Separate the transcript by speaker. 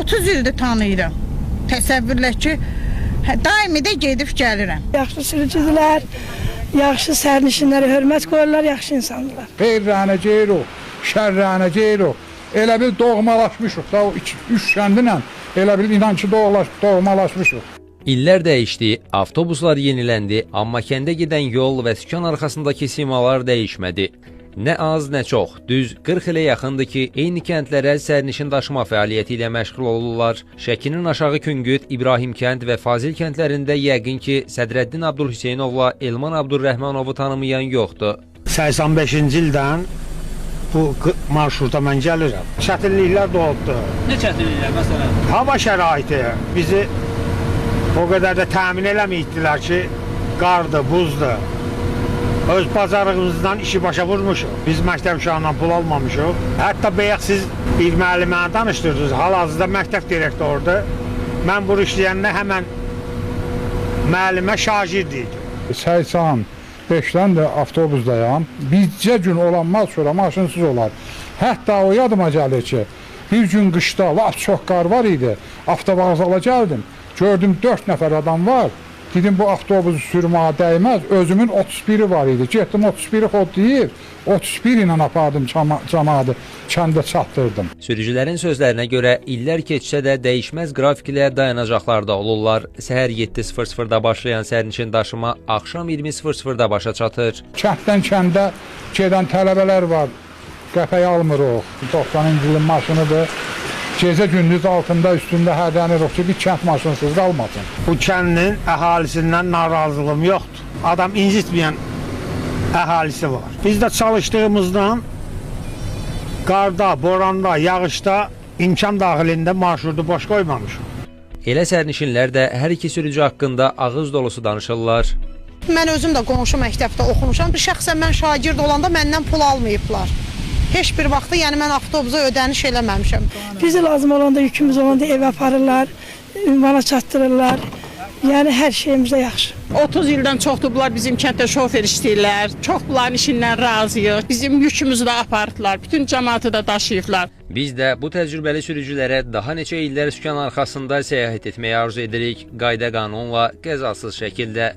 Speaker 1: 30 ildir tanıyıram. Təsəvvürlə ki, daimi də gedib gəlirəm.
Speaker 2: Yaxşı sürücüdülər, yaxşı sərnişinlərə hörmət qoyurlar, yaxşı insandırlar.
Speaker 3: Xeyr rənə geyirik, şər rənə geyirik. Elə bil doğmalaşmışıq da o iki, üç kəndinlə elə bil inan ki doğmalaşmışıq.
Speaker 4: İllər dəyişdi, avtobuslar yeniləndi, amma kəndə gedən yol və sükan arxasındakı simalar dəyişmədi. Nə az, nə çox, düz 40 ilə yaxındır ki, eyni kəndlərə sərnişin daşıma fəaliyyəti ilə məşğul olurlar. Şəkinin Aşağı Küngüt, İbrahim kənd və Fazil kəndlərində yəqin ki, Sədrəddin Abdülhüseynovla Elman Abdurrahmanovu tanımayan yoxdur.
Speaker 5: 85-ci ildən bu marşruta mən gəlirəm. Çətinliklər də olubdu.
Speaker 6: Nə çətinliklər məsələn?
Speaker 5: Hava şəraiti bizi o qədər də təmin eləməyibdilər ki, qardır, buzdur. Öz bacarığımızdan işi başa vurmuşuq. Biz məktəb uşağından pul almamışıq. Hətta bayaq siz bir müəlliməni danışdırdınız. Hal-hazırda məktəb direktorudur. Mən bunu işləyəndə həmən müəllimə şagird idi.
Speaker 3: 85-dən də avtobusdayam. Bircə gün olanmaz sonra maşınsız olar. Hətta o yadıma gəlir ki, bir gün qışda lap çox qar var idi. Avtovağzala gəldim. Gördüm 4 nəfər adam var. Dedim bu avtobusu sürməyə dəyməz. Özümün 31-i var idi. Getdim 31-i xodlayıb 31 ilə apardım camaatı kəndə çatdırdım.
Speaker 4: Sürücülərin sözlərinə görə illər keçsə də dəyişməz qrafiklə dayanacaqlarda olurlar. Səhər 7:00-da başlayan sərnişin daşıma axşam 20:00-da başa çatır.
Speaker 3: Kənddən kəndə gedən tələbələr var. Qəpək almırıq. 90-cı ilin maşınıdır. Gecə gündüz altında üstündə hərlənirik ki, bir kənd maşınsız qalmasın.
Speaker 5: Bu kəndin əhalisindən narazılığım yoxdur. Adam incitməyən əhalisi var. Biz də çalışdığımızdan qarda, boranda, yağışda imkan daxilində marşrutu boş qoymamışıq.
Speaker 4: Elə sərnişinlər də hər iki sürücü haqqında ağız dolusu danışırlar.
Speaker 1: Mən özüm də qonşu məktəbdə oxumuşam. Bir şəxsən mən şagird olanda məndən pul almayıblar. Heç bir vaxtı, yəni mən avtobusa ödəniş eləməmişəm.
Speaker 2: Bizi lazım olanda, yükümüz olanda evə aparırlar, ünvana çatdırırlar. Yəni hər şeyimizə yaxşı.
Speaker 7: 30 ildən çoxdur bunlar bizim kənddə şofer işləyirlər. Çox bunların işindən razıyıq. Bizim yükümüzü də apardılar. Bütün cəmaatı da daşıyıblar.
Speaker 4: Biz də bu təcrübəli sürücülərə daha neçə illər sükan arxasında səyahət etməyi arzu edirik. Qayda qanunla, qəzasız şəkildə.